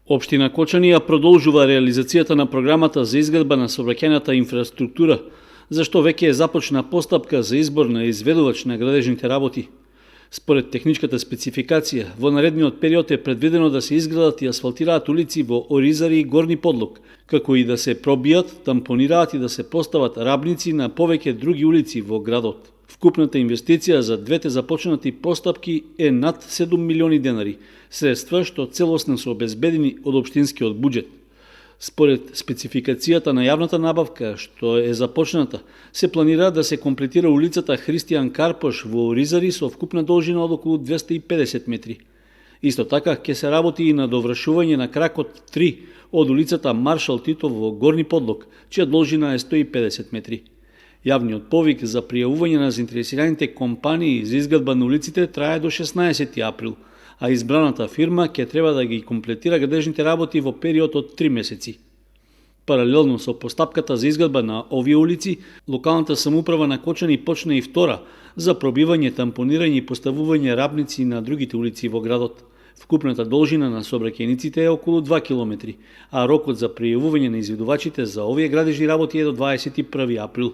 Општина Кочани ја продолжува реализацијата на програмата за изградба на сообраќајната инфраструктура, зашто веќе е започна постапка за избор на изведувач на градежните работи. Според техничката спецификација, во наредниот период е предвидено да се изградат и асфалтираат улици во Оризари и Горни Подлог, како и да се пробијат, тампонираат и да се постават рабници на повеќе други улици во градот. Вкупната инвестиција за двете започнати постапки е над 7 милиони денари, средства што целосно се обезбедени од општинскиот буџет. Според спецификацијата на јавната набавка, што е започната, се планира да се комплетира улицата Христијан Карпош во Оризари со вкупна должина од околу 250 метри. Исто така ќе се работи и на довршување на кракот 3 од улицата Маршал Тито во Горни Подлог, чија должина е 150 метри. Јавниот повик за пријавување на заинтересираните компании за изградба на улиците трае до 16 април, а избраната фирма ќе треба да ги комплетира градежните работи во период од 3 месеци. Паралелно со постапката за изградба на овие улици, локалната самоуправа на Кочани почна и втора за пробивање, тампонирање и поставување рабници на другите улици во градот. Вкупната должина на сообраќајниците е околу 2 километри, а рокот за пријавување на изведувачите за овие градежни работи е до 21 април.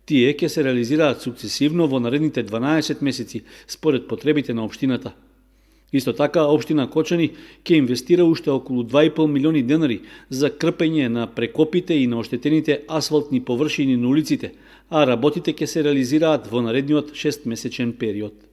Тие ќе се реализираат сукцесивно во наредните 12 месеци, според потребите на општината. Исто така, општина Кочани ќе инвестира уште околу 2,5 милиони денари за крпење на прекопите и на оштетените асфалтни површини на улиците, а работите ќе се реализираат во наредниот 6-месечен период.